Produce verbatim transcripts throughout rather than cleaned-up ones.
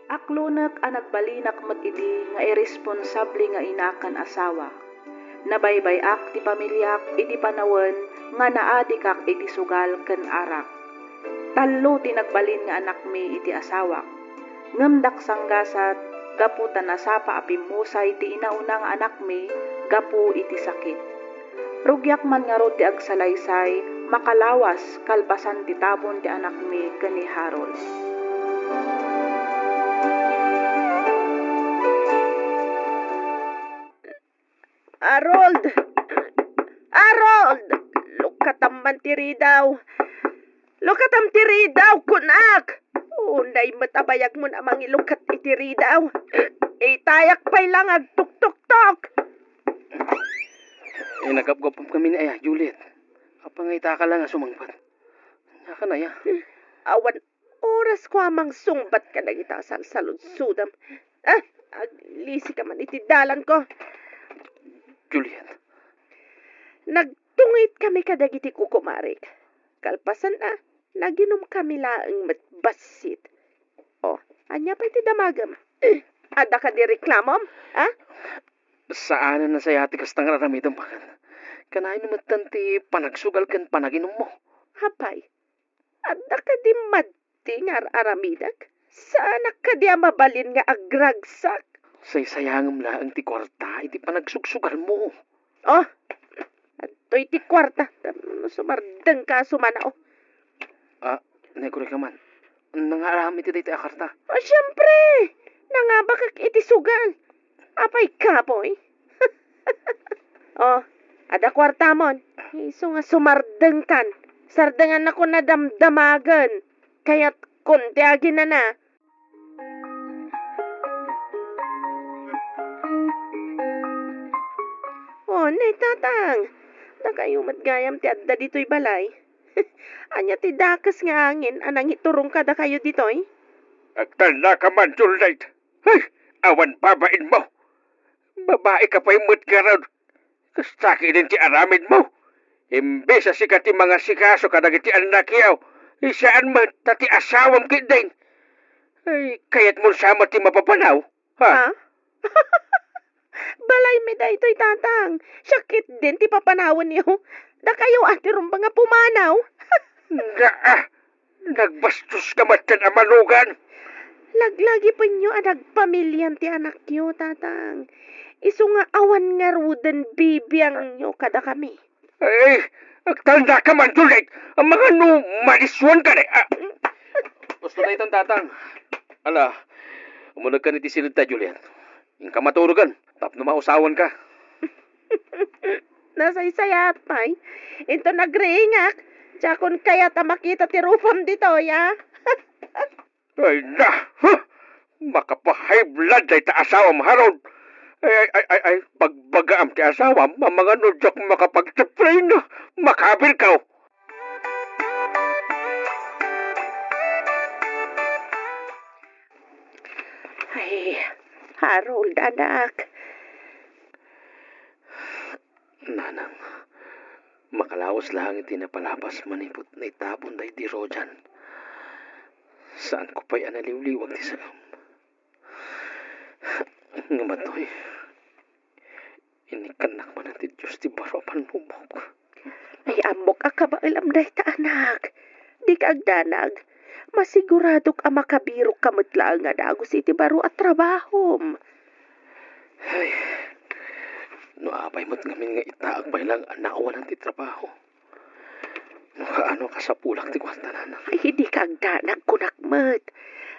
Aklonek a nagbalinak met idi nga irresponsable nga ina ken asawa. Nabaybay-ak ti pamiliak idi panawen nga naadikak iti sugal ken arak. Tallo ti nagbalin nga anakmi iti asawak. Ngem daksanggasat gapu ta nasapa a pimmusay ti inauna nga anakmi gapu iti sakit. Rugiak man ngarud ti agsalaysay, makalawas kalpasan ti tabon ti anakmi ken ni Harold. Harold! Harold! Lukatam man ti ridaw! Lukatam ti ridaw, kunak! Unay met a bayagmon a mangilukat iti ridaw. Itayak pay lang agtuktoktok. Inagapgapam kami ni aya, Juliet. Apay nga ita ka lang a sumangpet? Ania ka na, aya? Awan oras ko a mangsungbat kadagiti salsaludsodam. Ah, aglisi ka man iti dalan ko. Juliet. Nagtungit kami kadagiti kukumarik. Kalpasan a, naginom kami laeng met bassit. O, ania pay ti damagem? Adda kadi reklamom? Ha? Saanen a sayaat ti kasta nga ar-aramidem, baket. Kanayon metten ti panagsugal ken panaginummo? Apay, adda kadi madi nga ar-aramidek? Saanak kadi a mabalin nga agragsak? Saysayangem laeng ti kuarta iti panagsugsugalmo. O, adtoy ti kuarta. Tapno sumardengka a sumanaw. Ah, nagkuray ka man. Nangaaram iti daytoy a kuarta? O, siempre! Nangabakek iti sugal. Apay, kapoy? O, adda kuartamon. Isu nga sumardengkan. Sardengannakon a damdamagen. Kayatkon ti aginana. O, ne, Tatang. Dakayo met gayam ti adda ditoy balay. Ania ti dakes nga angin a nangiturong kadakayo ditoy? Agtalna ka man, Juliet. Ay, awan babainmo. Babai ka pay met ngarud. Kasta ketdin ti aramidmo. Imbes a sika ti mangasikaso kadagiti annakyo, saan met ta ti asawam ketdin. Ay, kayatmon sa met ti mapapanaw, ha? Ha? Balaymi daytoy, Tatang. Siak ketdin ti papanawenyo. Dakayo a ti rumbeng a pumanaw. Nga, ah, Nagbastoska metten a manugan. Laglagipenyo a nagpamilian ti anakyo, Tatang. Isu nga awan ngaruden bibiangyo kadakami. Ay, agtalna ka man, Juliet. Amangan no malisuan ka, ne? Ah. Husto daytan, Tatang. Ala, umunegkan iti siled ta, Juliet. Inka maturogen tapno mausawan ka. Nasaysayaat pay. Inton agriingak, diakon kayat a makita ti rupam ditoy, a? Ay na! Huh! Makapa-high blood dayta asawam, Harold. Ay, ay, ay, ay, ay, pagbagaam ti asawam, amangan no diak makapagtiplay na. Makabilkaw. Ay, Harold, anak. Nanang, makalawas laeng iti napalabas manipud naitabon daydi Rojan. Saanko pay a naliwliwag ti saem. Ngem adtoy, inikkannak manen ti Dios ti baro a pannubok. Ay, ammok a kabaelam dayta, anak. Dika agdanag. Masiguradok a makabirokka met laeng a dagus iti baro a trabahom. Ay, no apay met ngamin nga itaak pay laeng a naawanan ti trabaho. No kaano a kasapulak ti kuarta, nanang. Ay, dika agdanag, kunak met.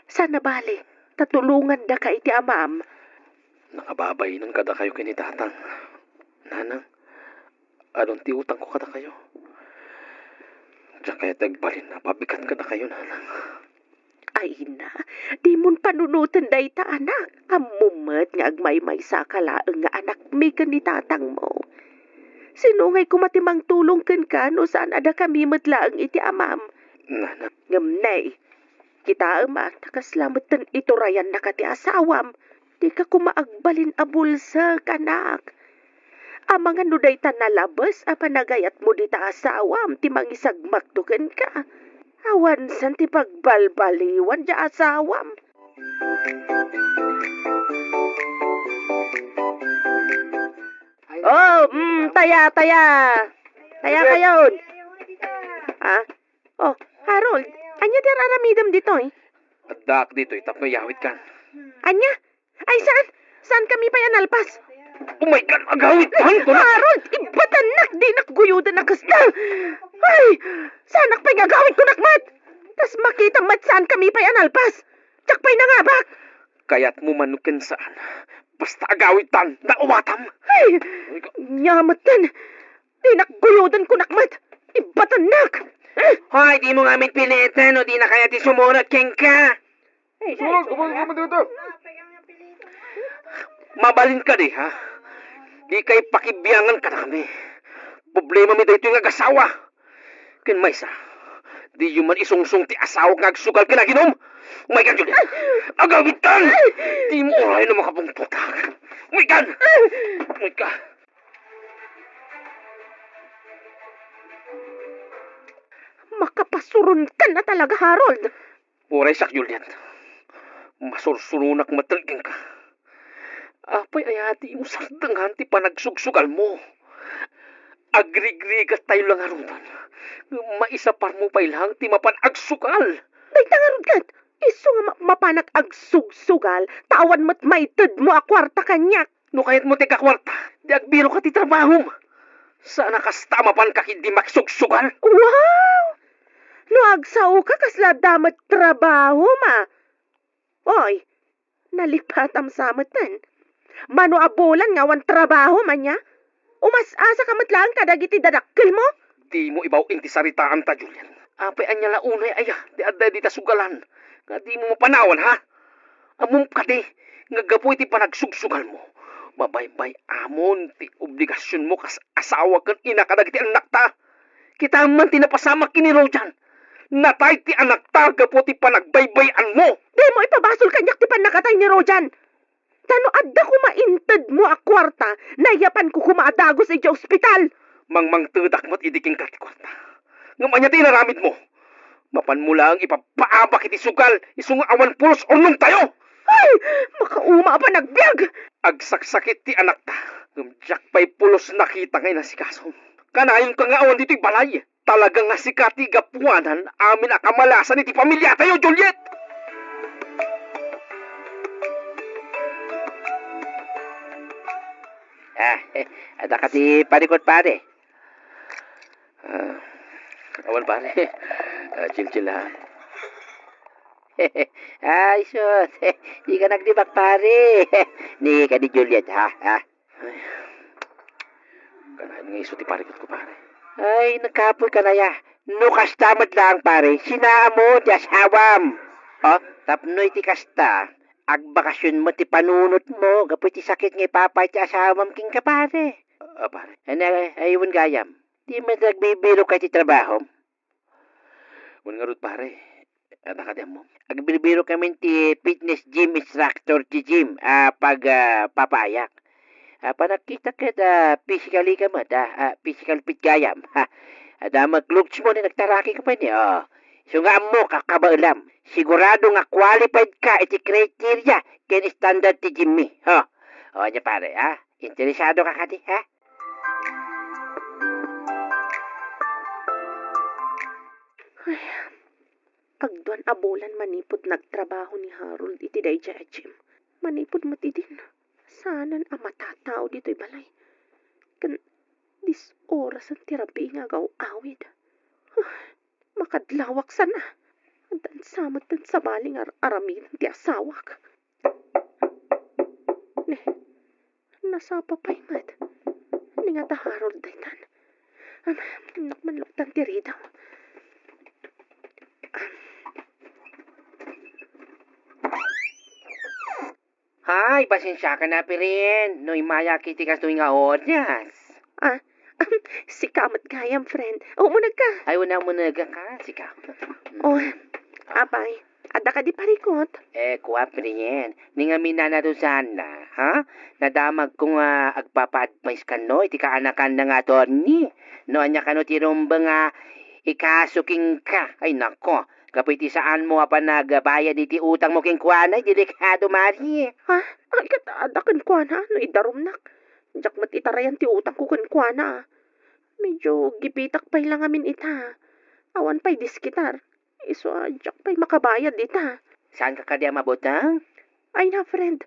Saan a bale, ta tulongandaka iti amam. Nangababainen kadakayo ken ni Tatang. Nanang, adun ti utangko kadakayo. Diak kayat ti agbalin a pabigat kadakayo, nanang. Ay na, dimon panunoten dayta, anak. Ammom met nga agmaymaysaka laeng nga anakmi ken ni tatangmo. Sino ngay koma ti mangtulong kenka no saan a dakami met laeng iti amam? Nanang. Ngem ne, kitaem a ta kasla metten iturayannaka ti asawam. Dika koma agbalin a bulsek, anak. Amangan no dayta nalabes a panagayatmo dita asawam ti mangisagmakto kenka. Awansan ti pagbalbaliwan ti asawam. Oh, mm, taya, taya. Taya kayon. Ah? Oh, Harold, ania ti ar-aramidem ditoy? Addaak ditoy tapno iyawidkan. Ania? Ay, saan? Saan kami pay a nalpas? Oh my God, agawidtan ko na! Harold, ibatannak, dinak guyoden a kasta! Ay, saanak pay nga agawid kunak met! Tas makitam met saan kami pay a nalpas! Diak pay nangabak! Kayatmo man ken saan, basta agawidtan, nauwatam! Ay, ania metten! Dinak guyoden kunak met! Ibatannak! Hoy, dimo ngamin piliten no dina kayat ti sumuno kenka! Ay, Sus, ay, kumain ay, ka man dito. Mabalin kadi, ha? Dikay pakibiangan kadakami. Problemami daytoy nga agasawa. Ken maysa, diyo man isungsong ti asawak nga agsugal ken aginom. Umaykan, Juliet. Agawidtan! Dimo urayen a makapungtotak. Umaykan! Umayka. Makapasuronka na talaga, Harold. Uray siak, Juliet. Masursuronak met kenka. Apay aya dimo sardengan ti panagsugsugalmo? Agrigrigattayo la ngaruden. Maisaparmo pay laeng ti mapan agsugal. Dayta ngarud ket, isu nga ma-, mapanak agsugsugal, ta awan met maitedmo a kuarta kaniak. No kayatmo ti kakuarta, di agbiroka ti trabahom. Saan a kasta a mapanka ketdi maksugsugal. Wow! No agsaoka, kasla adda met trabahom a. Oy, nalipatam sa metten. Mano a bulan nga awan trabahom ania? Umas-asaka met laeng kadagiti dadakkelmo? Dimo ibaw-in ti saritaanta, Juliet. Apay ania la unay aya ti adda dita sugalan nga dimo mapanawan, ha? Ammom kadi nga gapu iti panagsugsugalmo, mabaybay-amon ti obligasionmo kas asawa ken ina kadagiti annakta. Kitam man ti napasamak ken ni Rojan. Natay ti anakta gapu ti panagbaybay-anmo. Dimo ipabasol kaniak ti pannakatay ni Rojan. Ta no adda koma intedmo a kuarta, nayapanko koma a dagus idiay ospital. Mangmangtedak met idi kenka ti kuarta. Ngem ania ti inaramidmo? Mapanmo laeng ipabpaabak iti sugal isu nga awan pulos urnongtayo. Ay! Makauma a panagbiag! Agsaksakit ti anakta, ngem diak pay pulos nakita nga inasikasom. Kanayonka nga awan ditoy balay. Talaga nga sika ti gapuanan amin a kamalasan iti pamiliatayo, Juliet! Ah, eh, adda ka ti parikot, pare? Ah, awan, pare. Ah, chill-chill lang. Ay, sus. Di ka nagdibak, pare. Ni ka ni Juliet, ha? Ha? Ay. Kanayon nga isu ti parikot ko, pare. Ay, nagkapoy ka na ya. No kasta met laeng, pare, sinaam mo ti asawam. Oh, tapno iti kasta, agbakasyon mo ti panunot mo gapu iti sakit nga ipapay ti asawam kenka, pare. Ah, pare. Ano, ay, wen gayam. Di met agbibiro ka iti trabahom? Wen ngarud, pare. Adda kadi ammom? Agbibiro kami ti fitness gym instructor ti gym a pag, ah, papaayak. Ah, panagkita ket, ah, physically ka met, ah, ah, physical fit gayam. Ha. Adda met looks mo ni nagtaraki ka pay ni, oh. Isu nga ammo ka kabaelam. Sigurado nga qualified ka iti criteria ken standard ti gym mi. Ha. Oh, ania pare, ha? Interesado ka kadi, ha? Ay, agduan a bulan manipud nagtrabaho ni Harold iti daydiay a gym. Manipud met idin, saanen a matatao ditoy balay. Ken dis orasen ti rabii nga agaw-awid. Makadlawak sana. Addan sa met ti sabali nga ar-aramiden ti asawak. Ne, nasapa pay met. Ni nga ta Harold daytan. Am, nak manluktan ti ridaw. Hay, pasensiakan a, Piren, no immayak iti kastoy nga oras. Ah, sika met gayam, friend. Umunegka. Ay, una, umunegka, sika. Oh, apay, adda kadi parikot? Eh, kua, Piren, ni ngamin na Rosana, ha? Nadamagko nga agpapa-advise kano iti kaanakanna nga attorney. No ania kano ti rumbeng nga ikaso kenka. Ay, nako, Gapu iti saanmo a panagbayad iti utangmo kenkuana, delikado, Mari. Ha? Ay, ket adda kenkuana no idarumnak. Diak met itarayan ti utangko kenkuana. Medyo gipitak pay la ngamin ita. Awan pay diskitar. Isu a diak pay makabayad ita. Saanka kadi a mabuteng? Ay na, friend.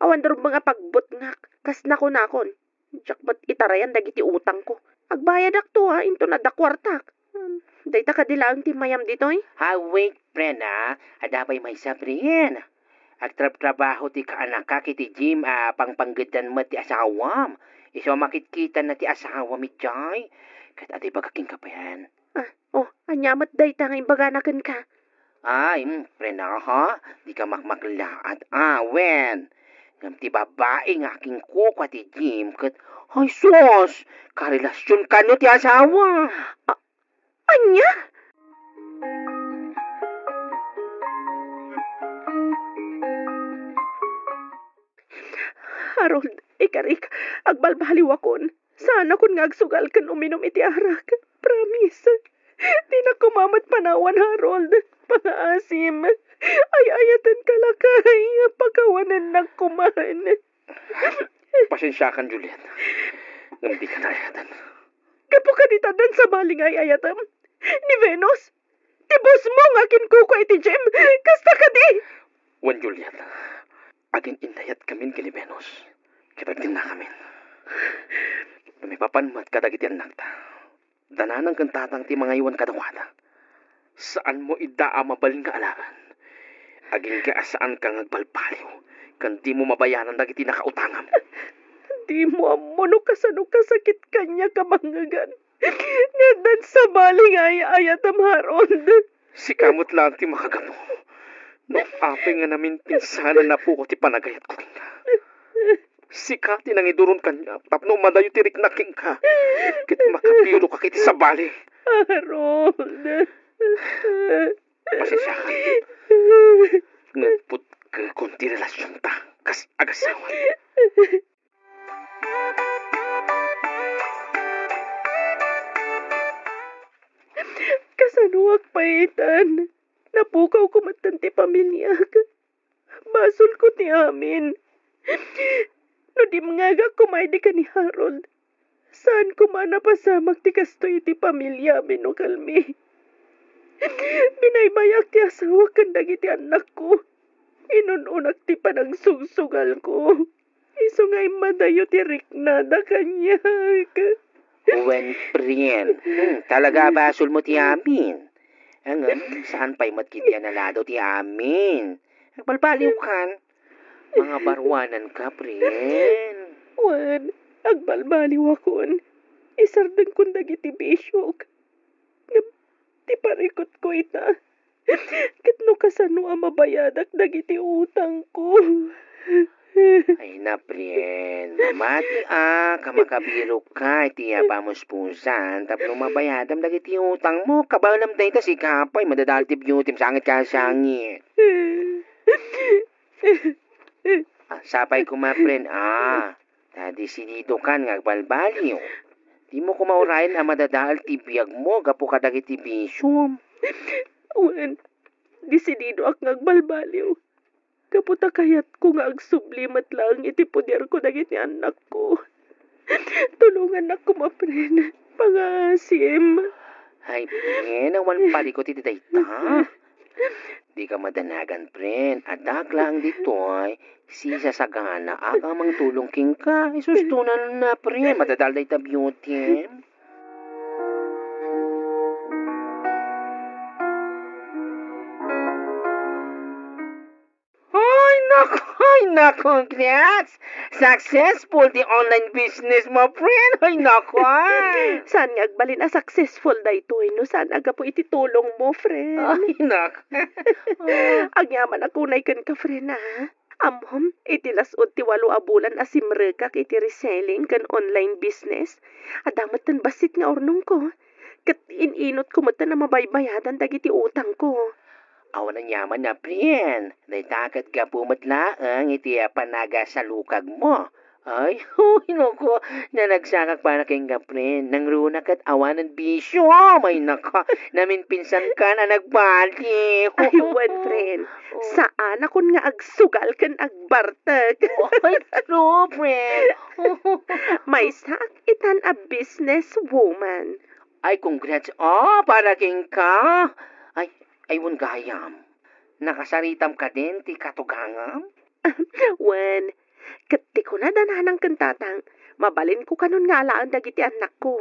Awan rumbeng a pagbutngak. Kas nakunakon. Diak met itarayan dagiti utangko. Agbayadakto a, inton adda kuartak. Hmm, dayta kadi laeng ti mayam ditoy? Ha, wait, friend, ah. Adda pay maysa, friend. Agtrabtrabaho ti kaanakak iti gym a pangpanggeddan met ti asawam. Isu a makitkitanna ti asawam idiay. Ket adda ibaga kenka, friend. Ah, oh, ania met dayta nga imbagana kenka? Ay, mm, prenaha, dika makmaklaat. Ah, wen. Ngem ti babai nga akinkukua ti gym ket, ay sus, karelasionkanyo ti asawa. A-, ania? Harold, ikarik, agbalbaliwakon. Saanakon nga agsugal ken uminum iti arak. Promise. Dinak koma met panawan, Harold. Pangaasim. Ay-ayatenka lakay. Pakawanennak koman. Pasensiakan, Juliet. Ngem dika naayatan. Gapu kadita addan sabali nga ay-ayatem? Ni Venus? Ti bossmo nga akinkukua iti gym? Kasta kadi? Wen, Juliet. Agin-innayatkamin ken ni Venus. Ket agtinnakamin. Maipapan met kadagiti annakta. Dananang ken tatang ti mangaywan kadakuada. Saanmo ida a mabalin nga alaen. Agingga a saanka nga agbalbaliw, ken dimo mabayaran dagiti nakautangam. Dimo ammo no kasano kasakit kaniak a bangngegan. Nga addan sabali nga ay-ayatem, Harold. Sika met laeng ti makagapu. No apay nga naminpinsan a napukaw ti panagayatko kenka. Sika ti nangiduron kaniak tapno madayo ti riknak kenka. Ket makabiroka iti sabali. Harold. Pasensiakan. Ngem putkekon ti relasionta kas agasawa. Kasanoak pay itan? Napukawko metten ti pamiliak. Basolko ti amin. No dimngegak koma idi ken ni Harold, saan koma a napasamak ti kastoy iti pamiliami no kalmi. Binaybayak ti asawak ken dagiti annakko. Inun-unak ti panagsugsugalko. Isu nga immadayo ti riknada kaniak. Wen, prin. Hmm, talaga a basolmo ti amin. Ngem, saan pay met ketdi a naladaw ti amin. Agbalbaliwkan. Mangabaruananka, prin. Wen, agbalbaliwakon. Isardengkon dagiti bisiok. Ngem, ti parikutko ita. Ket no kasano a mabayadak dagiti utangko? Ay, napren. Mati a, ka makabiroka iti pamuspusan tapno mabayadam dagiti utangmo. Kabaelam dayta, sika pay, madadael ti beautym, sangit ka sangit. Ah, sapay koma, pren, ah. Ta desididokan nga agbalbaliw. Dimo koma urayen a madadael ti biagmo gapu kadagiti bisiom. Wen, desididoak nga agbalbaliw. Gapu ta kayatko nga agsubli met laeng iti poderko dagiti annakko. Tulongannak koma, pren. Pangaasim. Ay, pren, awan parikut iti dayta. Dika madanagan, pren. Addaak laeng ditoy. Sisasaganaak a mangtulong kenka. Isustonanna, pren. Madadael dayta beautym. Ay, naku, ay, naku, congrats! Successful ti online business mo, friend! Ay, naku, ah! Saan nga agbalin a successful daytoy no saan a gapu iti tulong mo, friend? Ay, naku. Agyaman a kunay kenka, friend, ah. Ammom, iti las-ud ti walo a bulan a simrekak iti reselling ken online business, adda metten bassit nga urnongko. Ket in-inutko metten a mabaybayadan dagiti utangko. Awan aniaman a, pren. Dayta ket gapu met laeng iti panagasalukagmo. Ay, uy, nako, nanagsakak para kenka, friend. Nangruna ket awanen bisio. Ay, nako, naminpinsankan a nagbati. Ay, wen, friend. Oh. Saanakon nga agsugal ken agbartek. Ay, true, friend. Maysaak itan a business woman. Ay, congrats, ah, para kenka. Ay, ay, wen gayam. Nakasaritam kadin ti katugangam? Wen, ket ti kunada nanang ken tatang, mabalinko kanon nga alaen dagiti annakko.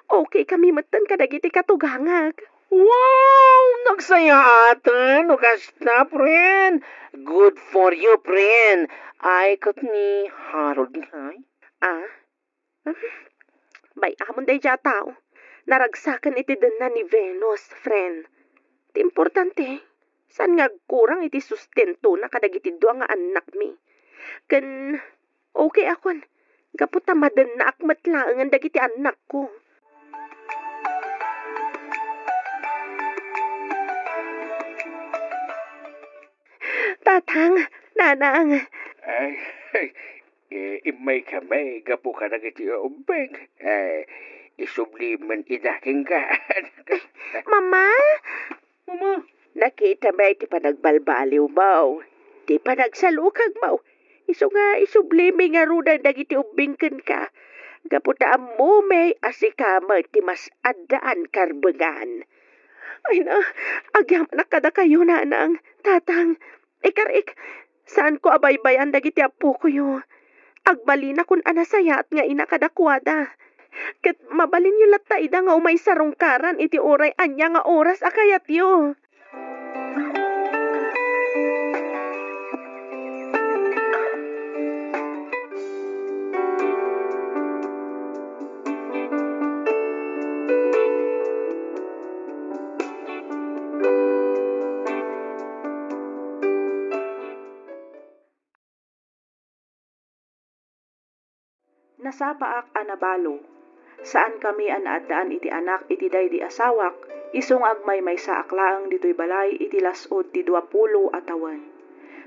Okay kami metten kadagiti katugangak. Wow! Nagsayaaten no kasta, friend. Good for you, friend. Ay, ket ni Harold ngay? Ah? Bay-amon daydiay a tao. Naragsaken iti denna ni Venus, friend. Ti importante, saan nga agkurang iti sustentona kadagiti dua nga annakmi. Ken okay akon, gapu ta madennaak met laengen dagiti annakko. Tatang, nanang. Ay, eh, immay kami gapu kadagiti ubbing. Eh, isubli man ida kenka. Mama? Mama? Nakitami ti panagbalbaliwmo, ti panagsalukagmo. Isu nga isublimi ngaruden dagiti ubbing kenka. Gapu ta ammomi a sika met ti mas addaan karbengan. Ay na, agyamanak kadakayo, nanang, tatang. Ikarik, saanko a baybay-an dagiti appokoyo. Agbalinakon a nasayaat nga ina kadakuada. Ket mabalinyo latta ida nga umay sarungkaran iti uray ania nga oras a kayatyo. Nasapaak a nabalo. Saankami a naaddaan iti anak iti daydi asawak, isu nga agmaymaysaak laeng ditoy balay iti las-ud ti duapulo a tawen.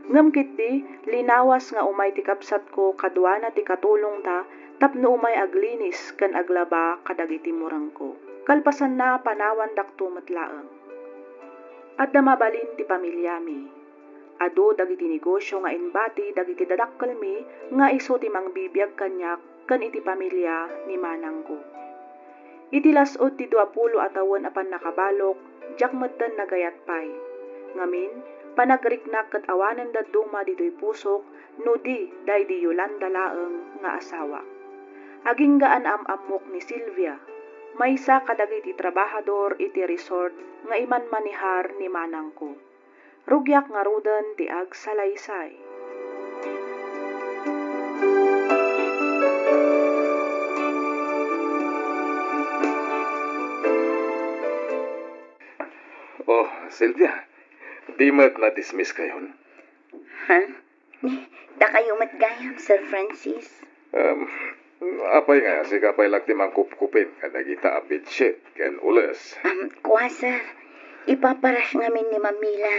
Ngem ketdi, linawas nga umay ti kabsatko kaduana ti katulongda tapno umay aglinis ken aglaba kadagiti murengko. Kalpasanna, panawandakto met laeng. Adda mabalin ti pamiliami. Adu dagiti negosio nga imbati dagiti dadakkelmi nga isu ti mangbibiag kaniak ken iti pamilia ni manangko. Iti las-ud ti duapulo a tawen a pannakabalok, diak metten nagayat pay. Ngamin, panagriknak ket awanen dadduma ditoy pusok no di daydi Yolanda laeng nga asawak. Agingga a naam-ammok ni Silvia, maysa kadagiti trabahador iti resort nga imanmanehar ni manangko. Rugiak ngaruden ti agsalaysay. Oh, Silvia, di met na-dismiss kayon? Ha? Ni, dakayo met gayam, Sir Francis. Um, apay nga, sika pay laeng ti mangkupkupin kadagita a bedsheet ken ules. Um, kua, sir. Ipaparas ngamin ni Ma'am Mila.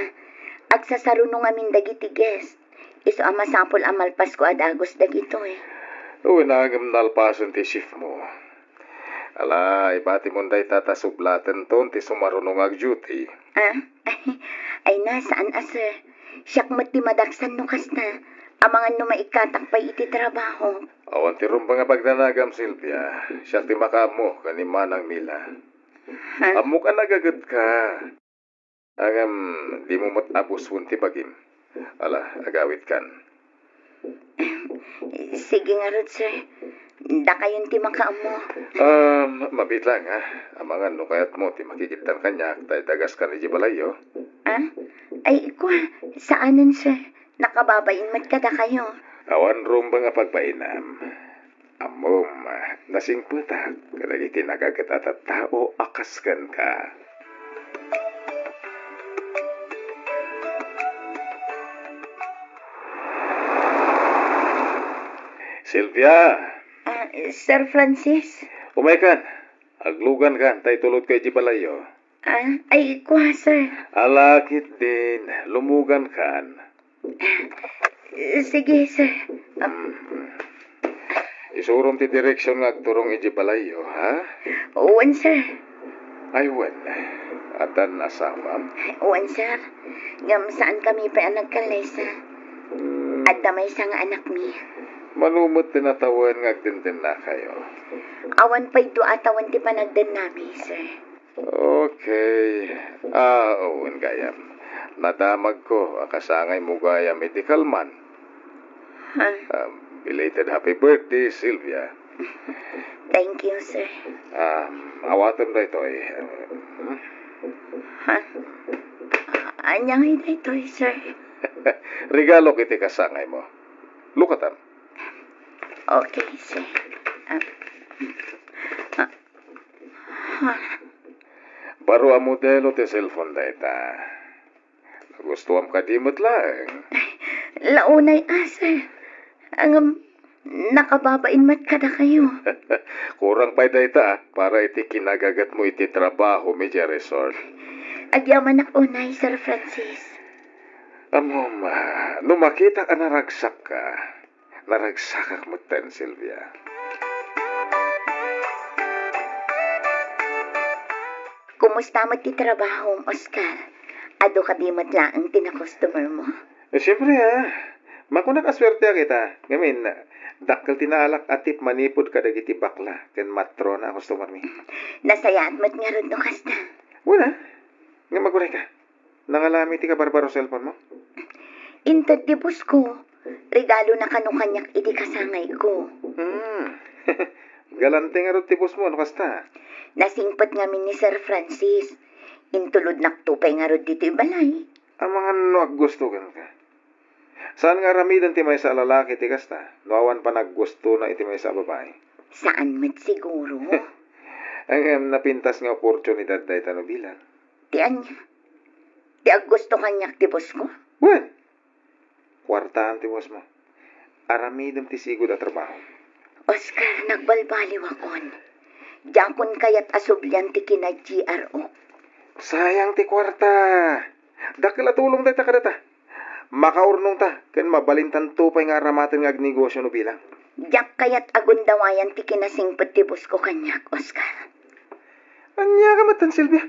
Agsasaruno ngamin dagiti guest. Isu a masapul a malpasko a dagus dagitoy. Uy, nangem nalpasen ti shift mo. Ala, ibatimon dayta ta sublatenton ti sumaruno nga agduty. Ah? Ay, na, saan a, sir? Siak met ti madaksan no kasta. Amangan no maikkatak pay iti trabaho. Awan ti rumbeng a pagdanagam, Silvia. Siak ti makaammo ken ni Manang Mila. Ha? Ammok a nagagetka. Ngem, dimo met abusuen ti bagim. Ala, agawidkan. Sige ngarud, sir. Dakayon ti makaammo. Um, mabiit laeng, ha? Amangan no kayatmo ti makikittan kaniak ta idagaskan idiay balayyo. Ah? Ay, kua, saanen, sir. Nakababain met kadakayo. Awan rumbeng a pagbainam. Ammom, nasingpetak kadagiti nagaget a tattao a kas kenka. Silvia! Ah, Sir Francis? Umaykan. Aglugankan ta itulodka idiay balayyo. Ah, ay, kua, sir. Ala, ketdin, lumugankan. Sige, sir. Ah. Mm. Isurom ti direksion nga agturong idiay balayyo, ha? Wen, sir. Ay, wen. Addan asawam? Wen, sir. Ngem saankami pay a nagkallaysa. Hmm. Adda maysa nga anakmi. Mano met ti natawen nga agdendennakayo? Awan pay dua a tawen ti panagdennami, sir. Okay. Ah, wen gayam. Nadamagko a kasangaymo gayam iti kalman. Huh? Um, belated happy birthday, Sylvia. Thank you, sir. Um, awatem daytoy. Hmm? Huh? Ania ngay daytoy, sir? Regalok iti kasangaymo. Lukatam. Okay, sir. Ah, ah, huh? Baro a modelo ti cellphone dayta. Nagustuam kadi met laeng? Launay a, sir. Ngem, nakababain met kadakayo. Kurang pay dayta, ah, para iti kinagagatmo iti trabahom idiay resort. Agyamanak unay, Sir Francis. Ammom, ah, no makitak a naragsakka, naragsakak metten, Sylvia. Kumusta met ti trabahom, Oscar? Adu kadi met laeng ti na-customer mo? Eh, siempre, ah. Makunak a suerteak ita. Ngamin, dakkel ti naalak a tip manipud kadagiti bakla ken matrona a customer mi. Nasayaat met ngarud no kasta. Wen a. Ngem agurayka. Nangalami ti kabarbaro cellphone mo? Inted ti boss ko. Regalona kano kaniak iti kasangayko. Hmm. Galante ngarud ti boss mo, no kasta? Nasingpet ngamin ni Sir Francis. Intulodnakto pay ngarud ditoy balay. Amangan no aggusto kenka. Saan nga aramiden ti maysa a lalaki ti kasta, no awan panaggustona iti maysa a babai? Saan met siguro. Ngem napintas nga oportunidad dayta no bilang. Ti ania? Ti aggusto kaniak ti boss ko? Wen, kuartaam ti boss mo. Aramidem ti sigud a trabaho. Oscar, nagbalbaliwakon. Diakon kayat a sublian ti kina-G R O. Sayang ti kuarta. Dakkel a tulong dayta kadata. Makaurnongta ken mabalintanto pay nga aramaten nga agnegosio no bilang. Diak kayat a gundawayan ti kinasingpet ti boss ko kaniak, Oscar. Ania ka metten, Sylvia?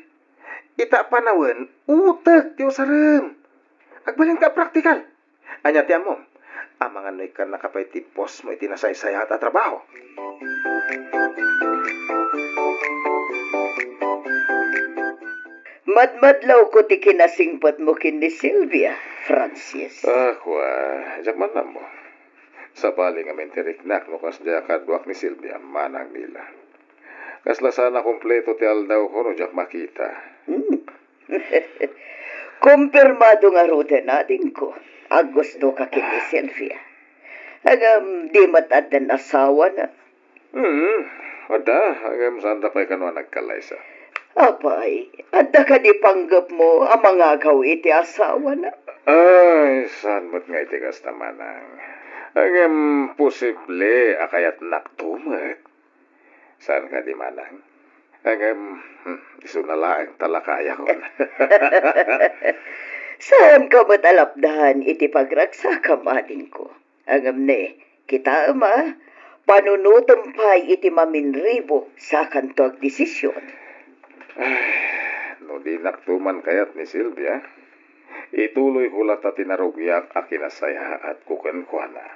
Ita panawen, utek ti usarem. Agbalinka a praktikal. Ania ti ammom? Amangan no ikkannaka pay ti boss mo iti nasaysayaat a trabaho. Madmadlawko ti kinasingpetmo ken ni Sylvia, Francis. Ah, kua, diak man ammo. Sabali ngamin ti riknak no kasdiay a kaduak ni Sylvia, Manang Mila. Kasla saan a kompleto ti aldawko no diak makita. Hmm. Kompirmado ngaruden, adingko. Aggustoka ken ni Sylvia. Ngem, di met addan asawana. Hmm, adda, ngem saanda pay kano a nagkallaysa. Apay, adda kadi panggepmo a mangagaw iti asawana? Ay, saan met nga iti kasta, manang. Ngem posible a kayatnakto met. Saan kadi, manang? Ngem, hmm, isuna laeng talakayakon. Saanka met a lapdan iti pagragsakam, adingko. Ngem ne, kitaem a, panunotem pay iti maminribo, sakanto agdesision. Ay, no dinakto man kayat ni Sylvia, ituloyko latta ti narugiak a kinasayaatko kenkuana.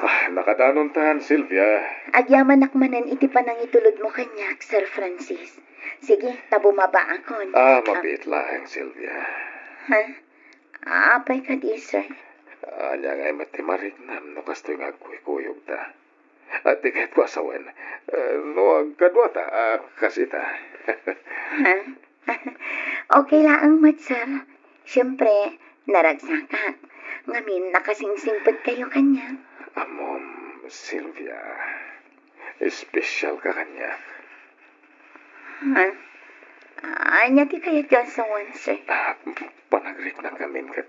Ah, nakadanontan, Sylvia. Agyamanak manen iti panangitulodmo kaniak, Sir Francis. Sige, ta bumabaakon. Ah, mabiit laeng, Sylvia. Ha? Apay kadi, sir? Ania ngay met ti mariknam no kastoy nga agkuykuyogta? Ah, ti kayatko a sawen, eh, no agkaduata, ah, kas ita. Ha? Okay laeng met, sir. Siyempre, naragsakak. Ngamin, nakasingsingpetkayo kaniak. Ammom, Sylvia, espesyal ka kaniak. Ha? Ania ti kayatyo a sawen, sir? Ah, panagriknak ngamin ket,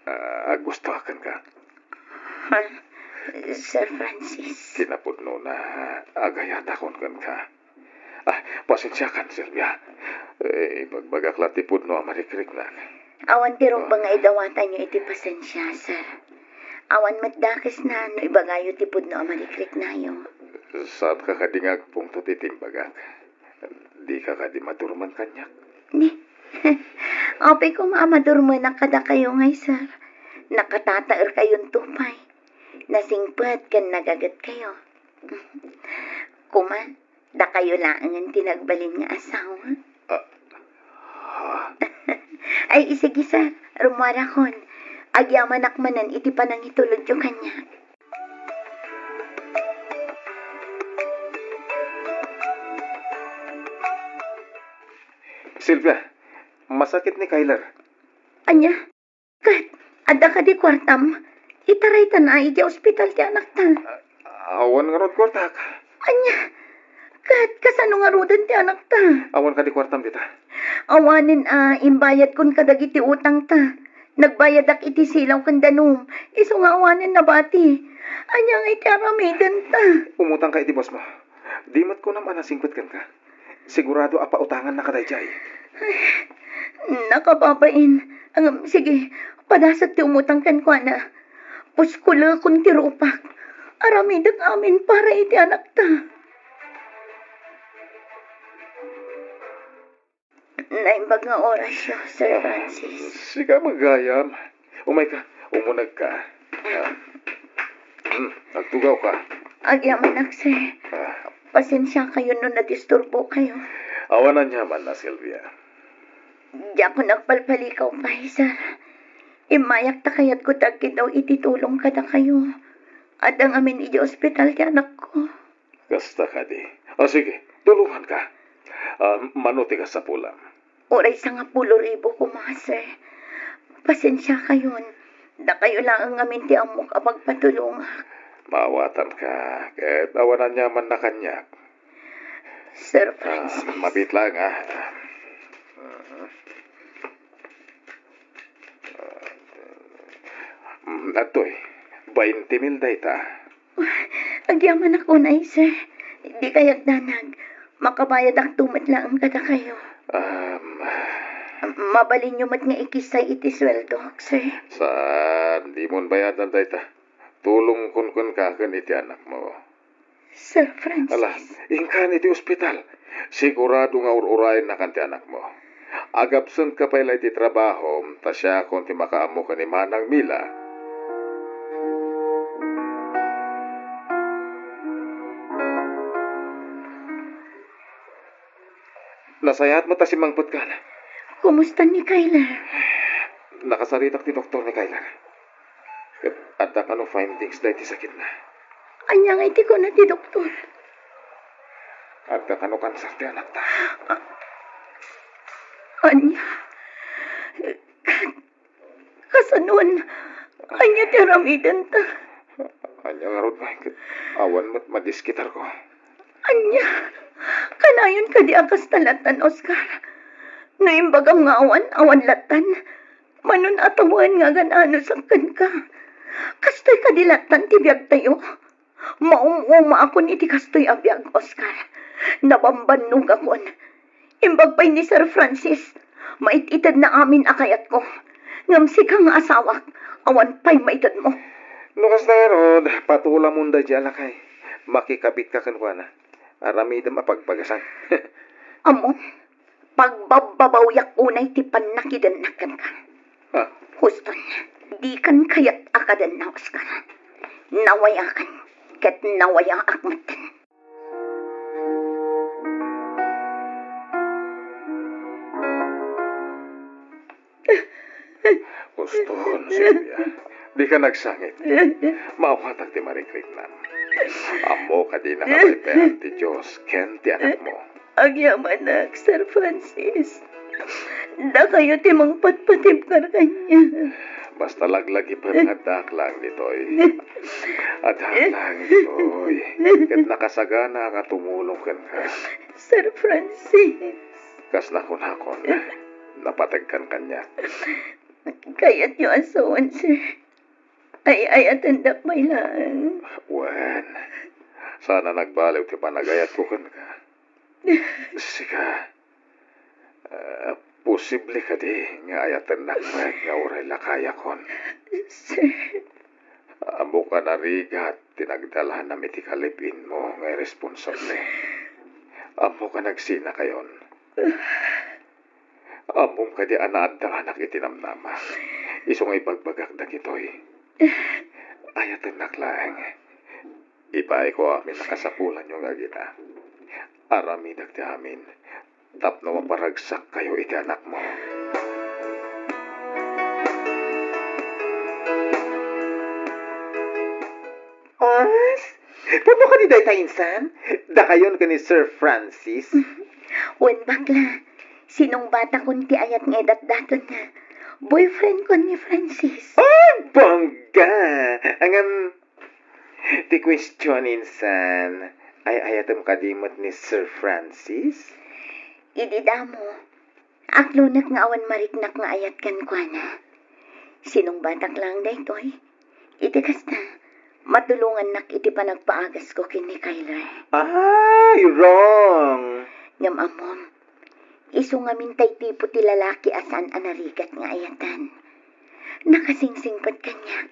ah, aggustoak kenka. Ha? Sir Francis. Kinapudnona, agayatakon kenka. Ah, pasensiakan, Sylvia. Eh, ibagbagak la ti pudno a marikriknak. Awan ti rumbeng nga idawatanyo iti pasensia, sir. Awan met dakesna no ibagayo ti pudno a marikriknayo. Saanka kadi nga agpungtot iti imbagak? Dika kadi madurman kaniak? Ni, apay koma a madurmenak kadakayo ngay, sir. Nakatataerkayonto pay. Nasingpet ken nagagetkayo. Koma, dakayo laengen ti nagbalin nga asawa. Ah, ha? Ay, sige, sir. Rummuarakon. Agyamanak manen iti panangitulodyo kaniak. Sylvia, masakit ni Kyler. Ania? Ket, adda kadi kuartam? Itaraytan a idiay ospital ti anakta. Awan ngarud kuartak. Ania? Ket, kasano ngaruden ti anakta? Awan kadi kuartam dita. Awanen a imbayadkon kadagiti utangta. Nagbayadak iti silaw ken danum. Isu nga awanen nabati. Ania ngay ti aramidenta? Umutangka iti bossmo. Di met kunam a nasingpet kenka. Sigurado a pautangannaka daydiay. Ay, nakababain. Ngem, sige, padasek ti umutang kenkuana. Puskulekon ti rupak. Aramidek amin para iti anakta. Naimbag nga orasyo, Sir Francis. Sika met gayam. Umayka, umunegka. Ah. Hmm, agtugawka. Agyamanak, sir. Ah. Pasensiakayo no nadisturbokayo. Awan aniamanna, Sylvia. Diakon agpalpalikaw pay, sir. Immayak ta kayatko ti agkiddaw iti tulong kadakayo. Adda ngamin idiay ospital ti anakko. Kasta kadi. O sige, tulonganka. Ah, mano ti kasapulam? Uray sangapulo ribu koma, sir. Pasensiakayon. Dakayo laeng ngamin ti ammok a pagpatulongak. Maawatanka, ket awan aniamanna kaniak. Sir Francis. Ah, mabiit laeng, ah. Mm, adtoy, bainte mil dayta. Agyamanak unay, sir. Dikay agdanag. Makabayadakto met laeng kadakayo. Um, mabalinyo met nga ikissay iti sueldok, sir. Saan, dimon bayadan dayta. Tulongkon kenka ken iti anakmo. Sir Francis. Ala, inkan iti ospital. Sigurado nga ur-urayennakan ti anakmo. Agabsengka pay la iti trabahom, ta siakon ti makaammo ken ni Manang Mila. Nasayaat met a simmangpetka. Kumusta ni Kyler? Nakasaritak ti doktor ni Kyler. Ket adda kano findings daydi sakitna. Ania ngay ti kuna ti doktor? Adda kano kanser ti anakta. Ania? Kasanon? Ania ti aramidenta? Ania ngarud, ket awan met madiskitarko. Ania? Kanayon kadi a kasta lattan, Oscar? No imbagam nga awan, awan lattan. Manon a tawen nga agan-anosak kenka. Kastoy kadi lattan ti biagtayo? Maum-umaakon iti kastoy a biag, Oscar. Nabambannogakon. Imbag pay ni Sir Francis, mait-itedna amin a kayatko. Ngem sika nga asawak, awan pay maitedmo. No kasta ngarud, patulamon daydiay a lakay. Makikabitka kenkuana. Aramidem a pagbagasan. Ammom, pagbabbabawiak unay ti pannakidennak kenka. Ah. Huston, dikan kayat a kadenna, Oscar. Nawayakan, ket nawayaak metten. Huston, Sylvia. Dika nagsangit. Maawatak ti marikriknam. Ammok a dinaka paypayan ti Dios ken ti anakmo. Agyamanak, Sir Francis. Dakayo ti mangpatpatibkar kaniak. Basta laglagipen nga addaak laeng ditoy. Addaak laeng ditoy. Ket nakasaganaak a tumulong kenka. Sir Francis. Kas nakunakon, napategkan kaniak. Kayatyo a sawen, sir. Ay-ayatendak pay laeng. Wen, saan a nagbaliw ti panagayatko kenka. Sika, ah, posible kadi nga ayatennak met nga uray lakayakon? Sir. Ammok a narigat ti nagdalanam iti ka-live-in mo nga irresponsable. Ammok a nagsinakayon. Ammom kadi a naaddanganak iti namnama. Isu nga ibagbagak dagitoy. Ayatennak laeng. Ibaeko amin a kasapulanyo nga agina. Aramidak ti amin tapno maparagsakkayo iti anakmo. As? Pudno kadi dayta, insan? Dakayon ken ni Sir Francis? Wen, bakla, sinungbatakon ti ayat nga idatdaton. Boyfriend kon ni Francis. Ay, bangga! Ngem, ti question, insan, ay-ayatem kadi met ni Sir Francis? Idi damo, aklonek nga awan mariknak nga ayat kenkuana. Sinungbatak laeng daytoy. Iti kasta, matulongannak iti panagpaagasko ken ni Kyler. Ay, wrong! Ngem ammom, isu ngamin tay tipo ti lalaki a saan a narigat nga ayatan. Nakasingsingpet kaniak.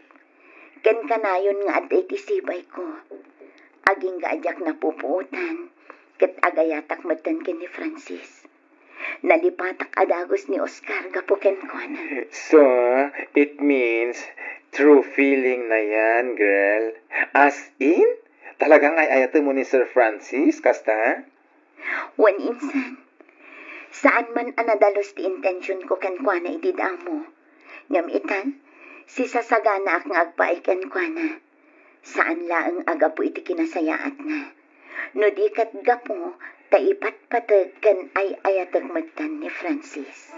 Ken kanayon nga adda iti sibayko. Agingga a diak napupuotan, ket agayatak metten ken ni Francis. Nalipatak a dagus ni Oscar gapu kenkuana. So, it means true feeling na yan, girl. As in? Talagang ay-ayatem mo ni Sir Francis, kasta? Wen, insan. Saan man a nadalus ti intentionko kenkuana idi damo. Ngem itan, sisasaganaak nga agpaay kenkuana. Saan laeng a gapu iti kinasayaatna. No di ket gapu ta ipatpateg ken ay-ayatek metten ni Francis.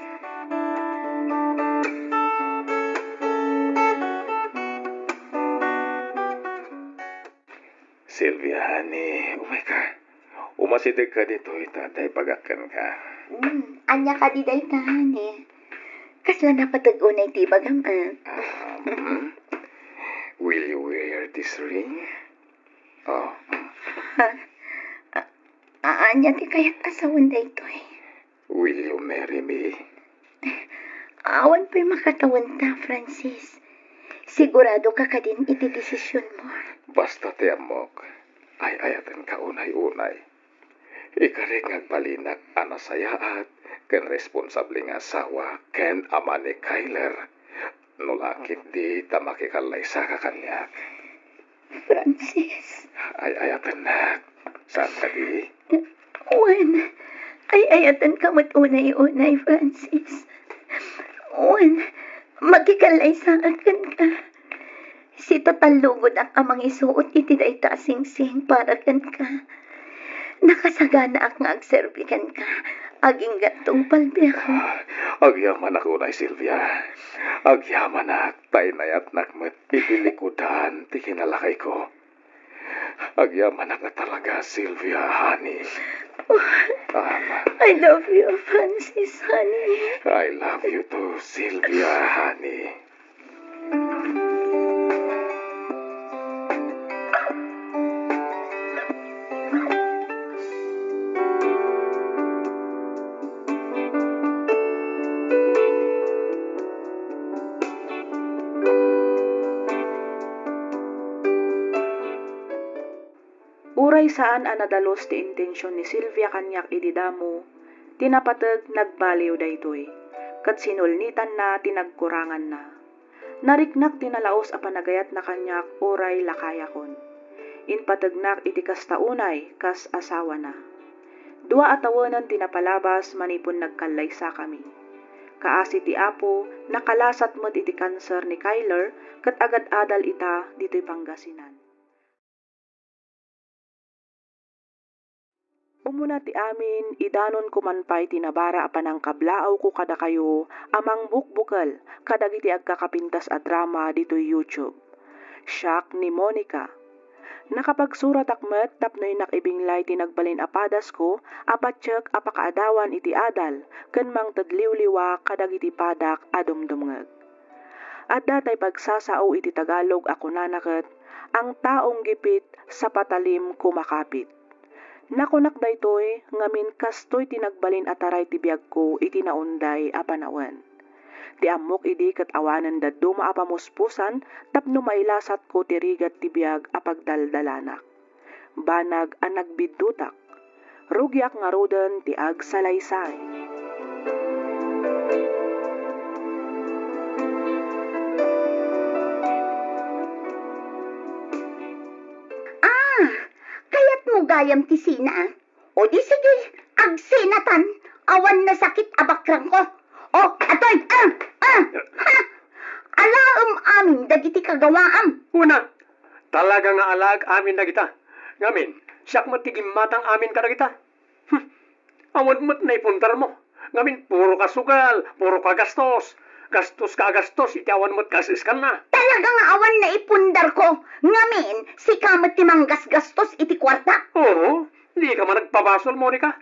Sylvia, honey, umayka. Umasidegka ditoy ta adda ibagak kenka. Hmm, ania kadi dayta, honey? Kasla napateg unay ti ibagam, a? Um, will you wear this ring? Oh. Ha? A-, ania ti kayat a sawen daytoy? Will you marry me? Awan pay makatawenta, Francis. Sigurado ka kadin iti desisionmo? Basta ti ammok, ay-ayatenka unay-unay. Ikarik nga agbalinak a nasayaat ken responsable nga asawa ken ama ni Kyler. No la ketdi ta makikallaysaka kaniak. Francis. Ay-ayatennak. Saan kadi? Wen, ay-ayatenka met unay-unay, Francis. Wen, makikallaysaka kenka. Sitatallogodak a mangisuot iti dayta a singsing para kenka. Nakasaganaak nga agserbi kenka. Agingga tungpal, biag. Ah, agyamanak unay, Sylvia. Agyamanak, ta inayatnak met iti likudan ti kinalakayko. Agyamanak a talaga, Sylvia, honey. Oh, um, I love you, Francis, honey. I love you too, Sylvia, honey. Uray saan a nadalus ti intension ni Sylvia kaniak idi damo, ti napateg nagbaliw daytoy, ket sinulnitanna ti nagkuranganna. Nariknak ti nalaus a panagayatna kaniak uray lakayakon. Impategnak iti kasta unay kas asawana. Dua a tawenen ti napalabas manipun nagkallaysakami. Kaasi ti Apo, nakalasat met iti kanser ni Kyler ket agad-adal ita ditoy Pangasinan. Umuna ti amin, idanonko man pay ti nabara a panangkablaawko kadakayo a mangbukbukel kadagiti agkakapintas a drama ditoy YouTube. Siak ni Monica. Nakapagsuratak met tapno innak ibinglay ti nagbalin a padasko a patiek a pakaadawan iti adal ken mangted liwliwa kadagiti padak a dumdumngeg. Adda tay pagsasao iti Tagalog a kunana ket, "Ang taong gipit sa patalim kumakapit." Nakunak daytoy, ngamin kastoy ti nagbalin a taray ti biagko iti naunday a panawen. Ti ammok idi ket awanen dadduma a pamuspusan tapno mailasatko ti rigat ti biag a pagdaldalanak. Banag a nagbiddutak. Rugiak ngaruden ti agsalaysay. Ah, kayatmo gayam ti sina? O di sige, agsinatan, awan nasakit a bakrangko. O, atoy, ah, ah, ha? Alaem amin dagiti kagawaam. Una, talaga nga alaek amin dagita. Ngamin, siak met ti gimmatang amin kadagita. Hmm. Awan met naipundarmo. Ngamin, puro ka sugal, puro ka gastos. Gastos ka a gastos, iti awan met kas-iskanna. Talaga nga awan naipundarko. Ngamin, sika met ti manggasgastos iti kuarta. Oo, dika man agpabasol, Monica.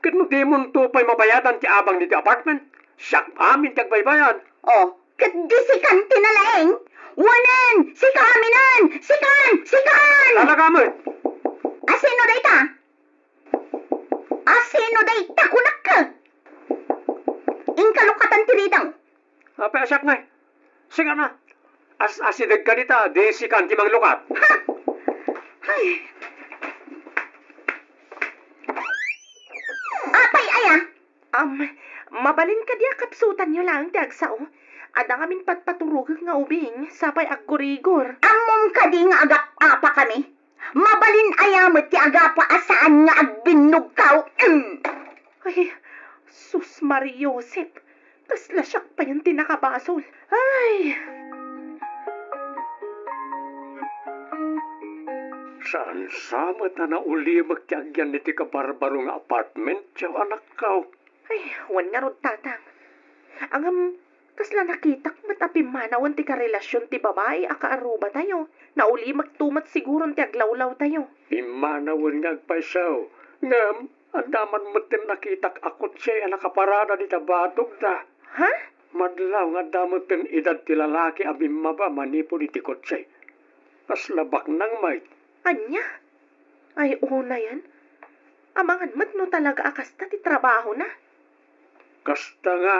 Ket no dimonto pay mabayadan ti abang ditoy apartment, siak amin ti agbaybayad. Oh, ket di sikan ti nalaing? Wanen, sika aminen! Sikan! Sikan! Talaga met! Asino dayta? Asino dayta, kunak? Inka lukatan ti ridang. Apay a siak ngay? Sika na. As-asideg ka dita, di sikan ti manglukat. Ha? Ay. Apay aya? Am, mabalin kadi a kapsutanyo laeng ti agsao? Adda ngamin patpaturogek nga ubing, sapay aggurigor. Ammom kadi nga agap-apakami? Mabalin aya met ti agapa a saan nga agbinnogkaw? Mm. Ay, sus, Maria Josep, kasla siak payen ti nakabasol. Ay! Saan sa met a naulimek ti agyan iti kabarbaro nga apartment, diak anakkaw? Ay, wen ngarud, Tatang. Ngem, kasla nakitak met a pimmanawen ti karelasion ti babai a kaarrubatayo. Naulimekto met siguron ti aglawlawtayo. Pimmanawen nga agpayso. Ngem, adda man metten nakitak a kotse a nakaparada dita batogda. Ha? Madlaw nga adda metten idad ti lalaki a bimmaba manipud iti kotse. Kasla baknang met. Ania? Ay, unayen. Amangan met no talaga a kasta ti trabahona. Kasta nga.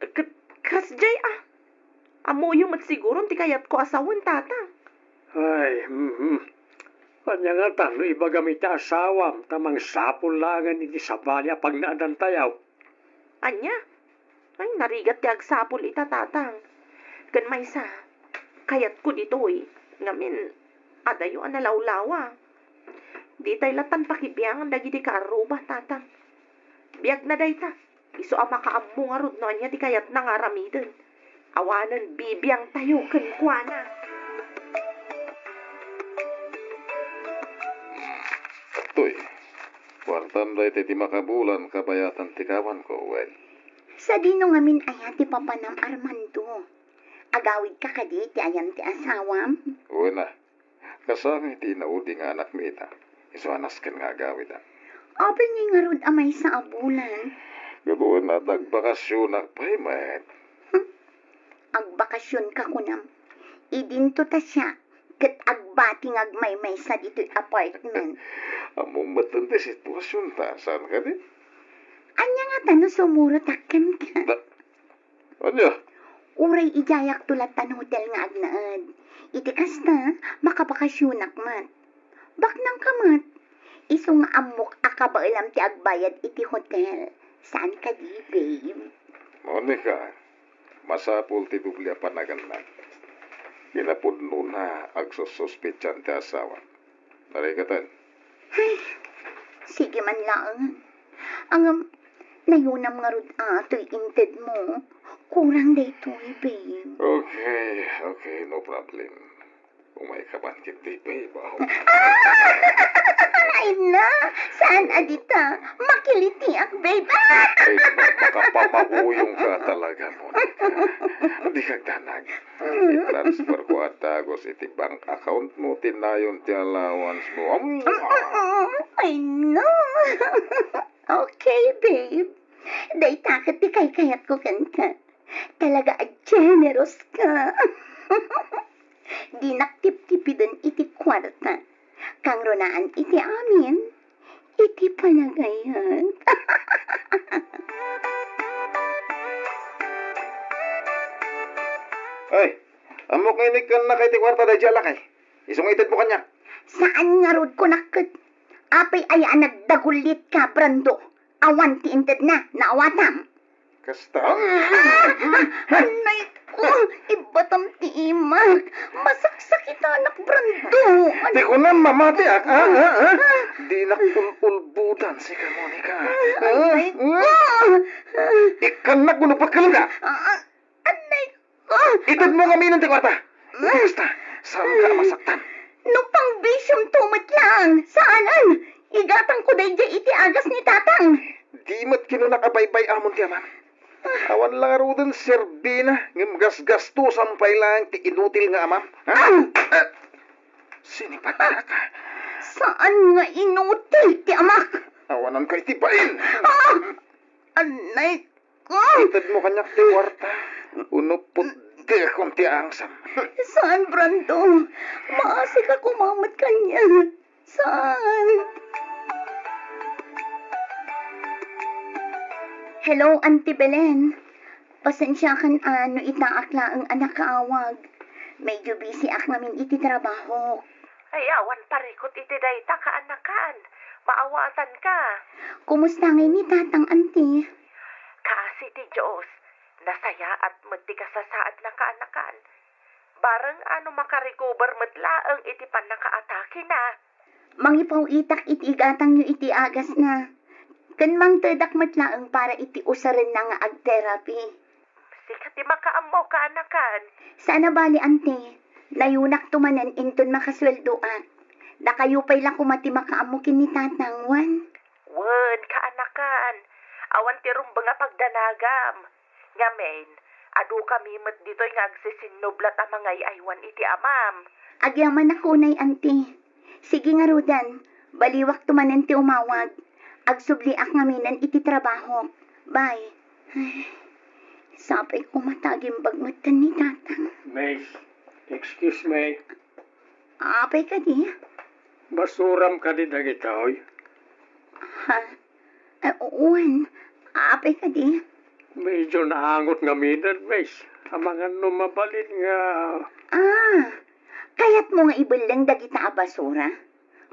Ket, kasdiay a. Ammoyo met siguron ti kayatko a sawen, Tatang. Ay, mhm. Ania ngata no ibagam iti asawam ta mangsapul laengen iti sabali a pagnaedantayo? Ania? Ay, narigat ti agsapul ita, Tatang. Ken maysa, kayatko ditoy, ngamin, adayo a nalawlawa. Ditay lattan pakibiangan dagiti kaarruba, Tatang. Biagna dayta, isu a makaammo ngarud no ania ti kayatna nga aramiden. Awanen bibiangtayo kenkuana. Toy, kuartam dayta iti makabulan kabayatan ti kawanko, wen? Sadino ngamin aya ti papanam, Armando? Agawidka kadi ti ayan ti asawam? Wen a. Kasano iti inaudi nga anakmi ita? Isu a nasken nga agawid a. Apay ngay ngarud a maysa a bulan? Gapu wen a ta agbakasionak pay met. Hmm. Agbakasionka kunam. Idinto ta siak ket agbati nga agmaymaysa ditoy apartment. Ammom metten ti situasionta, saan kadi? Ania ngata no sumurotak kenka? Da-, Ania? Uray idiayakto lattan hotel nga agnaed. Iti kasta, makabakasionak met. Baknangka met. Isu nga ammok a kabaelam ti agbayad iti hotel. Saan kadi, babe? Monica, masapul ti doble a panagannak. Kinapudnona, agsussuspetsan ti asawa. Narikatan. Ay, sige man laeng. Ngem, nayunam ngarud a toy intedmo. Kurang daytoy, babe. Okay, okay, no problem. Umayka man ketdi, babe, aho. Ay, na! Saan a dita? Makilitiak, babe. Ay, makapamabuyongka talaga, Monica. Dika agdanag. I-transfer ko a dagus iti bank account mo ti nayon ti allowance mo. Am! Ay, no. Okay, babe. Dayta ket ti kaykayatko kenka. Talaga a generous ka. Dinak tiptipiden iti kuarta. Kangrunaan iti amin, iti panagayat. Ay, ammok nga inikkannak iti kuarta daydiay a lakay. Isu nga itedmo kaniak. Saan ngarud, kunak ket. Apay aya a nagdagullitka, Brando? Awan ti intedna, naawatam. Kasta? Ah! Ah! Anay ko! Ibatam ti imak! Masaksakitanak, Brando! Ti kunam mamatiak, ha? Ha? Ha? Dinak ul-ulbudan sika, Monica. Ah, anay ko! Ikkannak wenno pekkelka? Ah, anay ko! Itedmo ngamin ti kuarta. Basta, saanka a masaktan. No pangbisiomto met laeng, saanen. Igatangko daydiay iti agas ni Tatang. Di met kinunak a baybay-amon ti amam. Awan la ngaruden serbina, ngem gasgastosan pay laeng ti inutil nga amam. Ha? Ah! Ah! Sinipatak. Saan nga inutil ti amak? Awananka iti bain. Ah! Anay ko! Itedmo kaniak ti kuarta. Wenno puddekon ti angsam. Saan, Brando. Maasika koma met kaniak. Saan? Hello, Auntie Belen. Pasensiakan a no itaak laeng a nakaawag. Medyo busy ak ngamin iti trabaho. Ay, awan parikut iti dayta, kaanakan. Maawatanka. Kumusta ngay ni Tatang, Auntie? Kaasi ti Dios, nasayaat met ti kasasaadna, kaanakan. Bareng a no makarecover met laeng iti pannakaatakena. Mangipaw-itak iti igatangyo iti agasna. Ken mangtedak met laeng para iti usarenna nga ag-therapy. Sika ti makaammo, kaanakan. Saan a bali, Auntie. Nayonakto manen inton makasueldoak. Dakayo pay la koma ti makaammo ken ni Tatang, wen? Wen, kaanakan. Awan ti rumbeng a pagdanagam. Ngamin, adukami met ditoy nga agsisinnublat a mangay-aywan iti amam. Agyamanak unay, Auntie. Sige ngaruden, baliwakto manen ti umawag. Agsubliak ngaminen iti trabahok. Bye. Ay, sapay koma ta agimbag metten ni Tatang. Miss, excuse me. Apay kadi? Basuram kadi dagitoy? Ha? Eh, wen. Apay kadi? Medyo naangot ngaminen, miss. Amangan no mabalin nga... Ah, kayatmo nga ibelleng dagita a basura?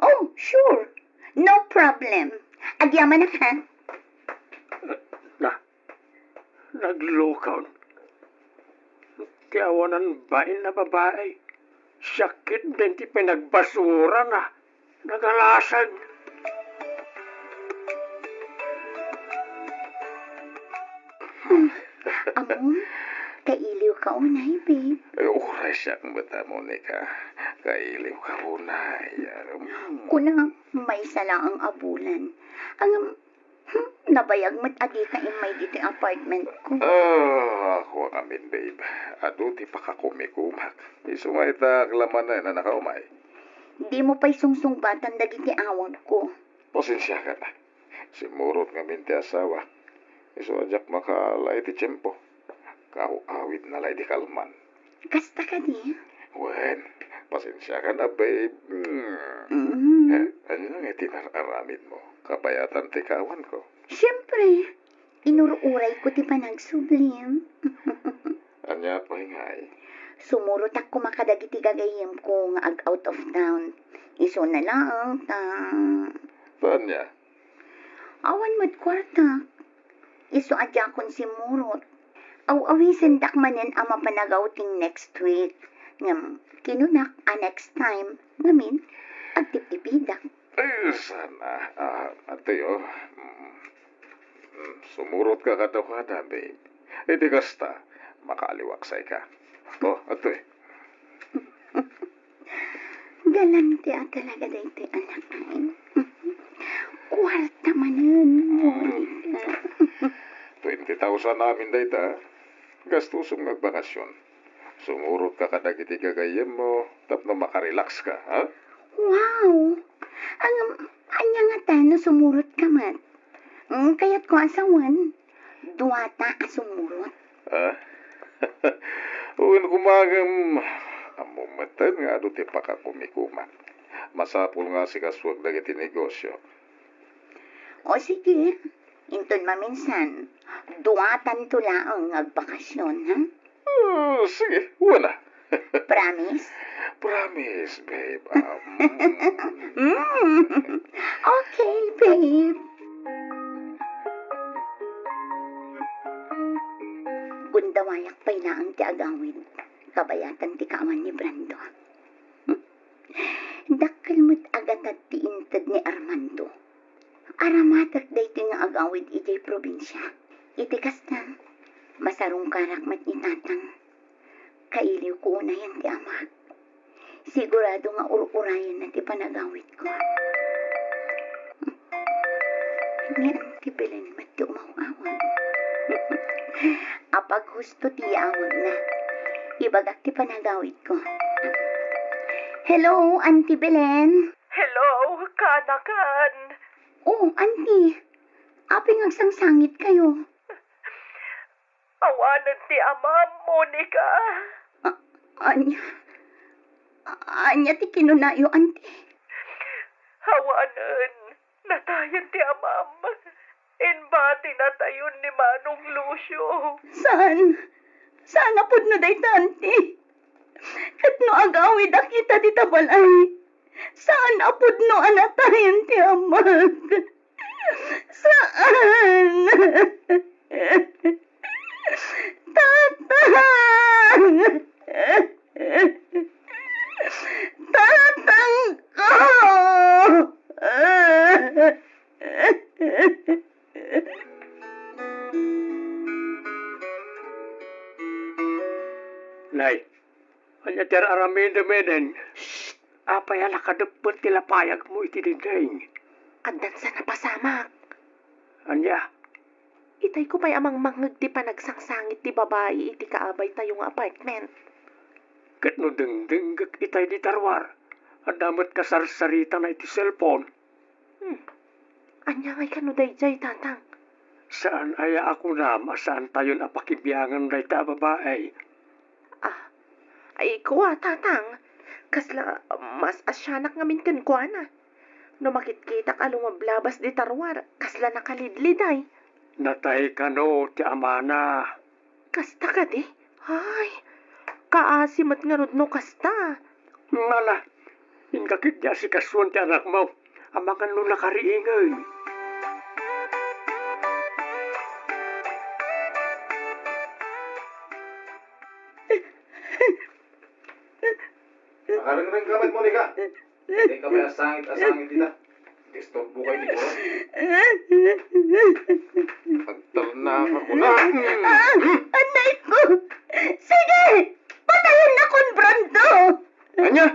Oh, sure. No problem. Agyamanak, ha? Na, naglukon. Ti awanan bain a babai. Siak ketdin ti pinagbasurana. Nagalasag. Hmm. Amom, kailiwka unay, babe. Eh, uray siak met a, Monica. Kailiwka unay. Hmm. Kuna, maysa laeng a bulan. Ang Hmm, nabayag met a dika immay ditoy apartment ko. Ah, ako ngamin, babe. Adu ti pakakumikumak. Isu nga ita ak la manen a nakaumay. Dimo pay sungsungbatan dagiti awagko. Pasensiakan a. Simmurot ngamin ti asawa. Isu a diak makaala iti tiempo. Kaaw-awidna la idi kalman. Kasta kadi? Wen, pasensiakan a, babe. Mm. Mm. Eh, ania ngay ti nar-aramidmo? Kabayatan ti kaawanko. Siempre, inur-urayko ti panagsublim. Ania pay ngay? Sumurotak koma kadagiti gagayyemko nga ag-out of town. Isuna laeng ta... Ta ania? Awan met kuarta. Isu a diakon simmurot. Aw-awisendak manen a mapan ag-outing next week. Ngem kinunak a next time ngamin, agtiptipidak. Ay, sana. Ah, adtoy, oh. Mm. Mm, sumurotka kadakuada, babe. Iti kasta, makaaliwaksayka. Oh, adtoy. Galante a talaga daytoy, anak, ay. Kuarta manen, Monica. Twenty thousand amin dayta. Gastusom nga agbakasyon. Sumurotka kadagiti gagayyemmo tapno makarelax ka, ha? Wow! Ang, ania ngata no sumurotka met? Mm, kayatko a sawen. Duata a sumurot. Ah? Wen koma ngem, ammom metten nga adu ti pakakumikumak. Masapul nga asikasuek dagiti negosio. O sige, inton maminsan, duatanto laeng nga agbakasyon, ha? Ah, sige, wala. Promise? Promise, babe. Ah, mm. Mm. Okay, babe. Gundawayak pay laeng ti agawid, kabayatan ti kaawan ni Brando. Dakkel met a gatad ti inted ni Armando. Aramatek daytoy nga agawid idiay probinsia. Iti kasta, masarungkarak met ni Tatang. Kailiwko unayen ti amak. Sigurado nga ur-urayenna ti panagawidko. Ni Auntie Belen met ti umaw-awag. Apag husto ti yaawagna. Ibagak ti panagawidko. Hello, Auntie Belen? Hello, kaanakan. Oh, Auntie. Apay nga agsangsangitkayo? Awanen ti amam, Monica. A-, ania? A-, ania ti kinunayo, Auntie? Awanen, natayen ti amam. Imbati natayon ni Manong Lucio. Saan? Saan a pudno dayta, Auntie? Ket no agawidak ita dita balay, saan a pudno a natayen ti amak? Saan? Tatang! Tatang ko! Nay, ania ti ar-aramidem iden? Shh! Apay a la kadeppet ti lapayagmo iti dinding? Addan sa napasamak. Ania? Itayko pay a mangmangngeg ti panagsangsangit ti babai iti kaabaytayo nga apartment. Ket no dengdengngek itay dita ruar, adda met kasarsaritana iti cellphone. Hmm. Ania ngay kano daydiay, Tatang? Saan aya a kunam a saantayon a pakibiangan dayta a babai? Ah, ay, kua, Tatang. Kasla mas asianak ngamin kenkuana. No makitkitak a lumablabas dita ruar, kasla nakalidliday. Natay kano ti amana? Kasta kadi? Ay, kaasi met ngarud no kasta. Nala, inka ketdi asikasuan ti anakmo, amangan no nakariingay. Nakarengreng ka met, Monica? Dika pay asangit-asangit dita. Disturbo kayo ni Kuya. Agtalna ka, Kuya. Ah, anay ko. Sige, patayennakon, Brando. Ania?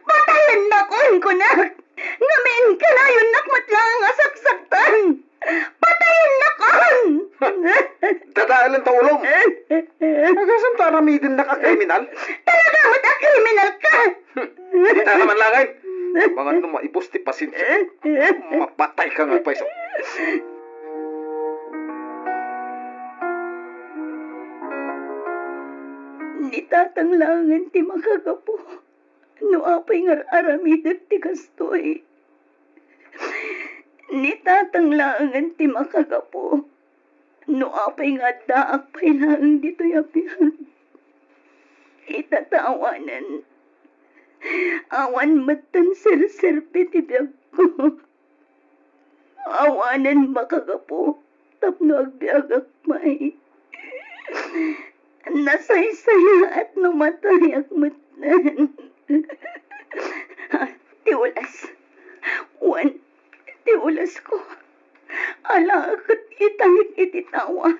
Patayennakon, kunak. Ngamin, kanayonnak met laeng a saksaktan. Patayennakon! Dadaelen ta ulom! Agasam ta aramidennak a kriminal? Talaga met a kriminal ka! Dita naman langay! Mga no maibus ti pasensia, mapatay ka nga payso. Ni Tatang laengen ti makagapu. No apay nga ar-aramidek ti kastoy, ni Tatang laengen ti makagapu. No apay nga addaak pay laeng ditoy a biag, ita ta awanen, awan metten serserbi ti biagko. Awanen makagapu tapno agbiagak pay. Nasaysayaat no matayak metten. Ti ulas. Wen, ti ulasko. Ala ket italik iti tawa.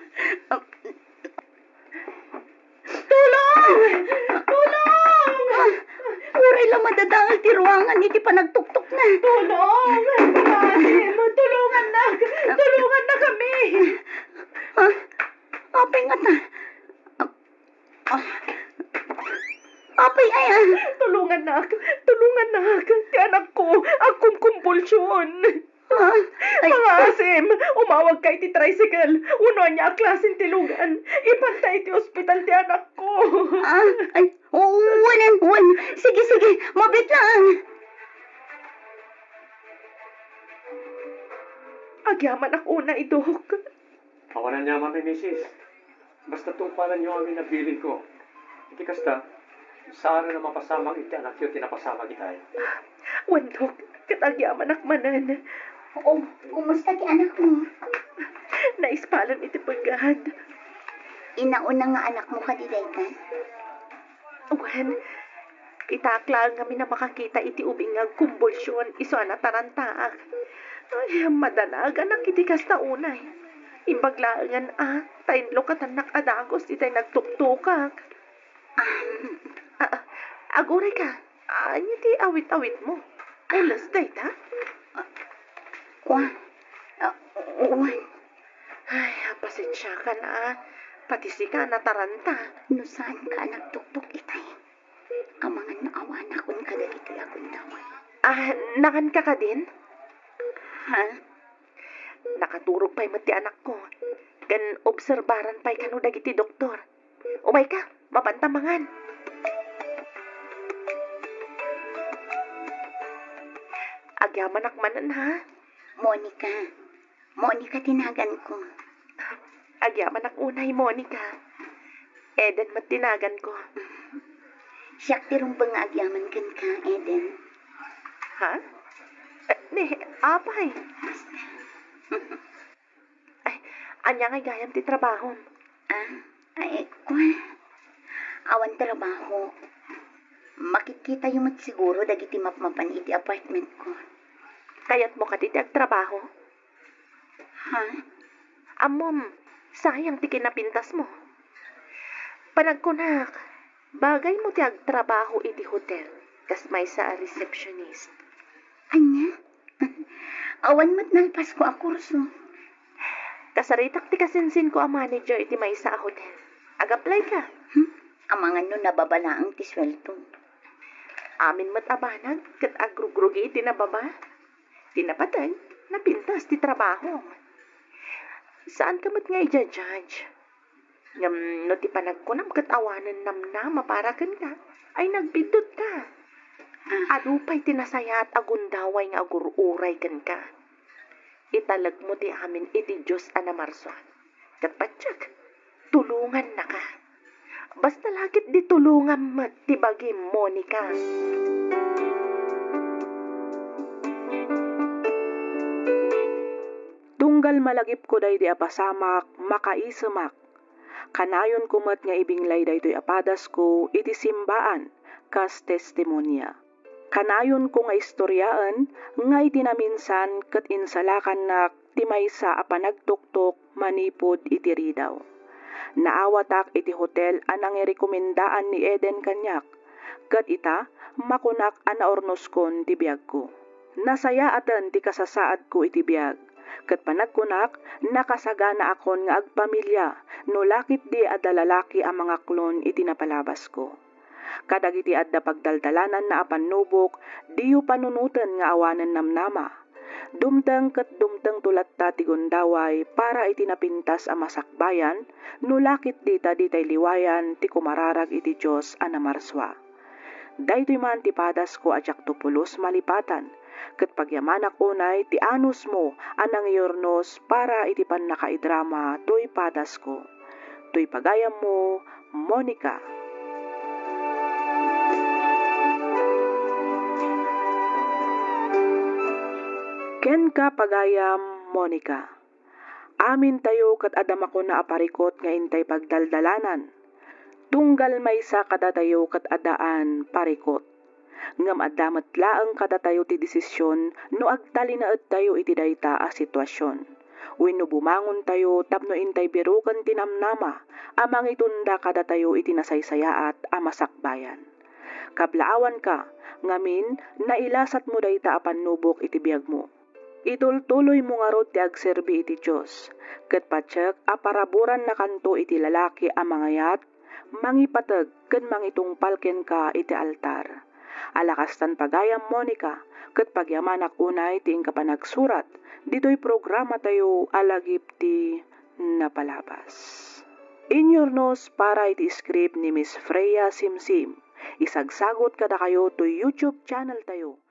Tulong! Tulong! Uray la madadael ti ruangan iti panagtuktukna. Tulong! Asim, tulungannak! Tulungannakami! Ah, apay ngata? Ah, ah, apay aya? Tulungannak! Tulungannak! Ti anakko, agkumkumbulsion! Ah, ay. Mga asim, umawagka iti tricycle. Wenno ania a klasen ti lugan. Ipanta iti ospital ti anakko. Ah, ay, oo, wen, wen. Sige, sige, mabiit lang. Agyamanak unay, Dok. Awan aniamanmi, misis. Basta tungpalenyo amin a bilinko. Iti kasta, saan a mapasamak iti anakyo ti napasamak itay. Wen, Dok, ket agyamanak manen. Oo, kumusta ti anakmo? Naispalem iti pegad. Inauna nga anakmo kadi dayta? Wen, itaak laeng ngamin a makakita iti ubing nga agkumbulsion isu a natarantaak. Ay, madanaganak iti kasta unay. Imbag laengen a, ta inlukatannak a dagus itay nagtuktukak. Ah, ah, aguray ka. Ania ti awit-awitmo? Pules dayta? Kua, ah, wen. Ay, pasensiakan a. Pati sika nataranta. No saanka a nagtuktok itay, amangan no awanakon kadagitoy a gundaway. Ah, nanganka kadin? Ha? Nakaturog pay met ti anakko. Ken obserbaran pay kano dagiti doktor. Umayka, mapanta mangan. Agyamanak manen, ha? Monica. Monica ti naganko. Agyamanak unay, Monica. Eden met ti naganko. Siak ti rumbeng nga agyaman kenka, Eden. Ha? Eh, ni, apay? Ay, ania ngay gayam ti trabahom? Ah, ay, kua. Awan trabaho. Makitkitayo met siguro dagiti mapmapan iti apartment ko. Kayatmo kadi ti agtrabaho? Ha? Ammom, sayang ti kinapintasmo. Panagkunak, bagaymo ti agtrabaho iti hotel, kas maysa a receptionist. Ania? Awan met nalpasko a kurso. Kasaritak ti kasinsinko a manager iti maysa a hotel. Ag-apply ka. Hmm? Amangan no nababa laeng ti sueldo. Amin met a banag ket agrugrugi ti nababa. Ti napateg, napintas ti trabaho. Saan ka met nga ija-judge? Ngem no ti panagkunam ket awanen namnama para kenka, ay nagbiddut ka. Ah. Adu pay ti nasayaat a gundaway nga agur-uray kenka. Italekmo ti amin iti Dios a namarsua. Ket patiek, tulongannaka. Basta la ketdi tulongam met ti bagim, Monica. Tunggal malagipko daydi a pasamak, makaisemak. Kanayonko met nga ibinglay daytoy a padasko iti simbaan kas testimonia. Kanayonko nga istoriaen nga iti naminsan ket insalakannak ti maysa a panagtuktok manipud iti ridaw. Naawatak iti hotel a nangirekomendaan ni Eden kaniak, ket ita, makunak a naurnoskon ti biagko. Nasayaaten ti kasasaadko iti biag, ket panagkunak, nakasaganaakon nga agpamilia no la ketdi adda lalaki a mangaklon iti napalabasko. Kadagiti adda pagdaldalananna a pannubok, diyo panunoten nga awanen namnama. Dumteng ket dumtengto latta ti gundaway para iti napintas a masakbayan, no la ketdi ta ditay liwayan ti kumararag iti Dios a namarsua. Daytoy man ti padasko a diakto pulos malipatan, ket pagyamanak unay ti anusmo a nangiurnos para iti pannakaidrama toy padasko. Toy pagayammo, Monica. Kenka, pagayam Monica. Amintayo ket adda makuna a parikut nga intay pagdaldalanan. Tunggal maysa kadatayo ket addaan parikut. Ngem adda met laeng kadatayo ti desisyon no agtalinaedtayo iti dayta a situasion wenno bumangontayo tapno intay biroken ti namnama a mangitunda kadatayo iti nasaysayaat a masakbayan. Kablaawanka, ngamin, nailasatmo dayta a pannubok iti biagmo. Itultuloymo ngarud ti agserbi iti Dios, ket patiek a paraburannakanto iti lalaki a mangayat, mangipateg ken mangitungpal kenka iti altar. Alakastan pagayam, Monica, ket pagyamanak unay ti inka panagsurat ditoy programatayo a Lagip ti Napalabas. Inyurnos para iti script ni Miss Freya Simsim. Isagsagut kadakayo toy YouTube channel tayo.